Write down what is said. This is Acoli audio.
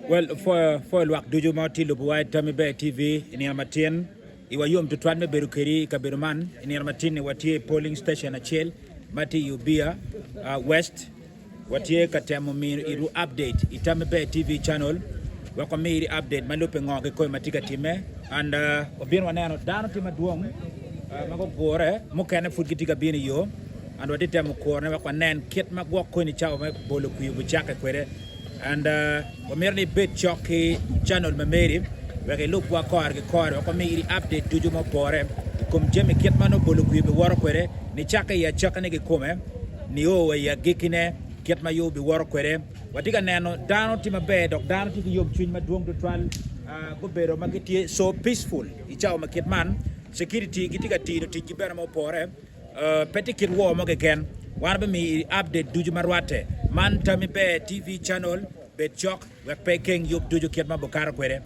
Well, pwoyo lwak ducu ma tye lubowa i Tammy Bear TV i nino matin. Iwa yom tutwal me bedo kedi i kabedo man. I nino matin-ni watye i polling station acel ma tye i Obia West. Watye ka temo miyo itwu update i Tammy Bear TV channel wek wamiri update ma lubbe ngo kikome ma tye ka timme. And wabino waneno dano tye madwong ma gugure mukene pud gitye ka bino i yo and watye temo kurone wek wanen kit ma gwok koni cawa me bolo kwir obicakke kwede. And wamito ni ibed cok ki channel ma meri wek ilubwa kore ki kore wek wami iri update ducu ma opore i kom jami kit ma nongo bolo kwir biwoto kwede nicakke i acakkine kikome nio wa i agikkine kit ma yub biwoto kwede. Watye ka neno dano tye maber dok dano tye ki yomcwiny madwong tutwal gubedo ma gitye so peaceful i cawa ma kit man. Security gitye ka tino ticgi bene ma opore. Pe tye kit woo mo keken. Wan wabimiyi update ducu ma rwatte. Man Tammy Ber TV channel, bed cok wek pe ikeng yub ducu kit ma bukato kwede.